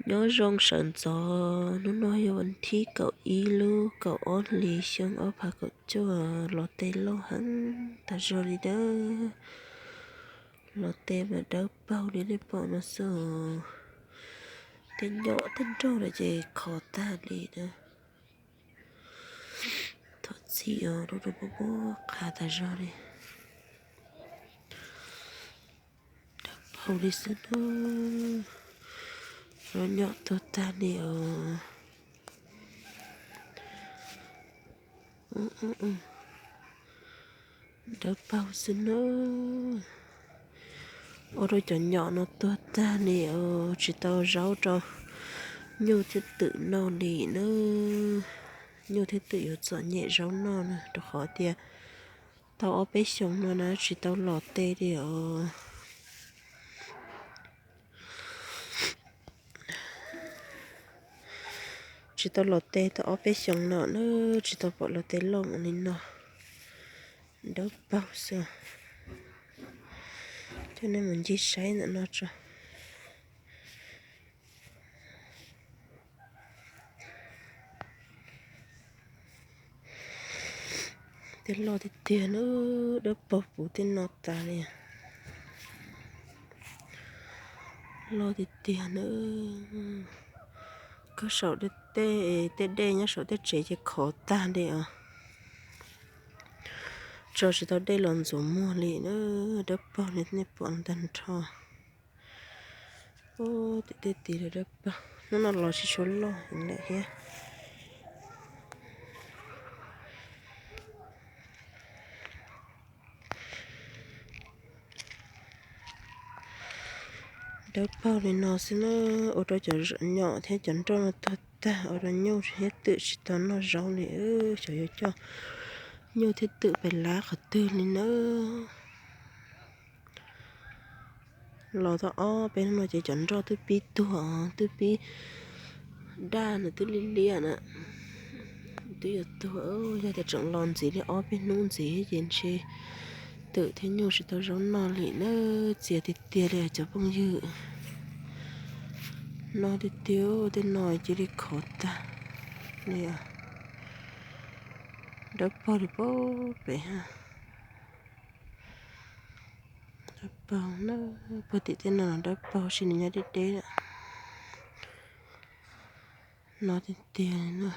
Nyob zoo sawv ntxov, hnub no yog vas thib kaum ib lub kaum ob hlis xyoo ob phav kaum cuaj, los tes loj heev tas zog li nawb. Los tes mas dawb paug li nej pom no xwb. Tej nyom tej nroj lawm ces khov tag li na. Thov txim os, lub no muaj muaj qhav tas zog li. Dawb paug li xwb na. Lub nyom tuag tag li os. Dawb paug xwb na. Ua rau cov nyom no tuag tag li os, tsis tau zaub rau nyuj thiab twm noj li na. Nyuj thiab twm yuav txom nyem zaub noj na, rau qhov tias tau ob peb xyoos no na tsis tau los tes li os. Tsis tau los tes tau ob peb xyoos no na, tsis tau pom los tes loj li no. Dawb paug xwb. Coj nej mus ncig saib ntawm no tso. Tej loj tiag tiag na, dawb paug puv tej no tas li. Loj tiag tiag na. Koj saum tej, tej dej nyob saum tej tsev ces khov tag li os. Tso tsis tau dej los ntxuav muag li na, dawb paug li nej pom ntag nrho. Ub, tim tej tid los dawb paug, hnub no los tsis tshua loj lawm thiab. Dawb paug li no xwb na, ua rau cov nyom thiab cov nroj no tuag tag, ua rau nyuj thiab twm tsis tau noj zaub li. Xyov yuav coj nyuj thiab twm pem lab qhov twg li na. Los tau ob peb hnub no ces cov nroj twb pib tuag, twb pib daj na, twb liab liab na. Twb yuav tuag, yog tias tseem los ntxiv li ob peb hnub ntxiv ces ntshe twm thiab nyuj tsis tau zaub noj li na. Txias tiag tiag li cov phooj ywg. No tiag tiag, tej no cia li khov tag li. Dawb paug li pem ha. Dawb paug na, puag tim tej no dawb paug sis nws nyob deb deb lawm. No tiag tiag na.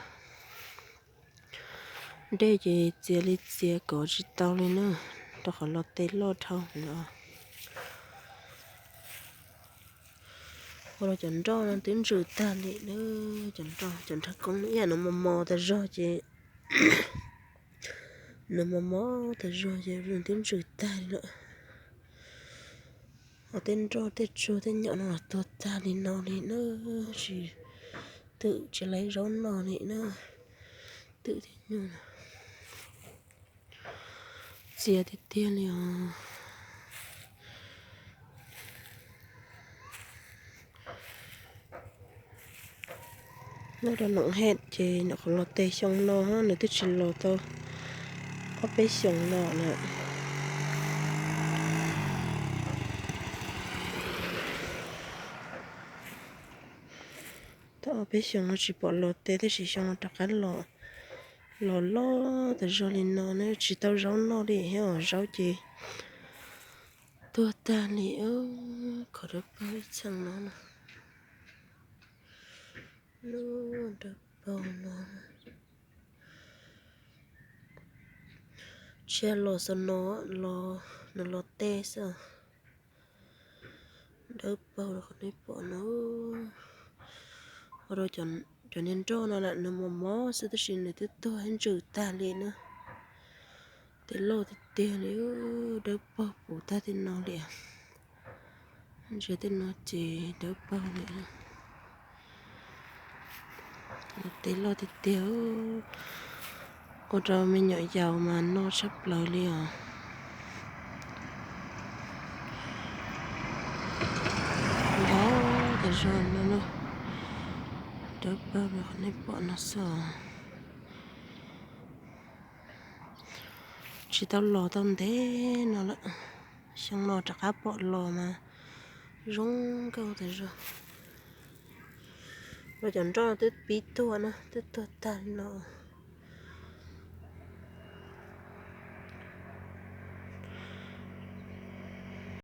Dej ces txias li txias kov tsis tau li na, rau qhov los tes loj dhau no. Ua rau cov nroj no twb ntsws tag li na, cov nroj, cov nraj koob ib yam no mos mos tas zog ces, nws mos mos tas zog ces nws twb ntsws tag li lawm. Ho tej nroj tej tsuag tej nyom no los tuag tag li no li na, tsis, twm tsis laiv zaub noj li na, twm thiab nyuj. Txias tiag tiag li os. Nyob rau Noom Hej ces nyuam qhuav los tes xyoo no, nws twb tsis los tau ob peb xyoos no lawm. Tau ob peb xyoos no tsis pom los tes, tab sis xyoo no rov qab los, los loj tas zog li no na, tsis tau zaub noj li thiab os, zaub ces tuag tag li. Khov dawb paug ib txheej no na, lub dawb paug no. Tsis yog los xwb no, los, nws los tes xwb. Dawb paug li qhov nej pom no. Ua rau cov niag nroj no lam nws mos mos xwb tab sis nws twb tuag ntsws tag li na. Tes loj tiag tiag li, dawb paug puv tag tej no li. Ntsia tej no ces dawb paug li. Tes loj tiag tiag, ua rau me nyuam yaus mas no tshaj plaws li os. Ntau tas zog no na, dawb paug li qhov nej pom no xwb os. Tsis tau los tau ntev no lawm, xyoo no rov qab pom los mas zoo nkauj tas zog. Cov nroj twb pib tuag na, twb tuag tag li no.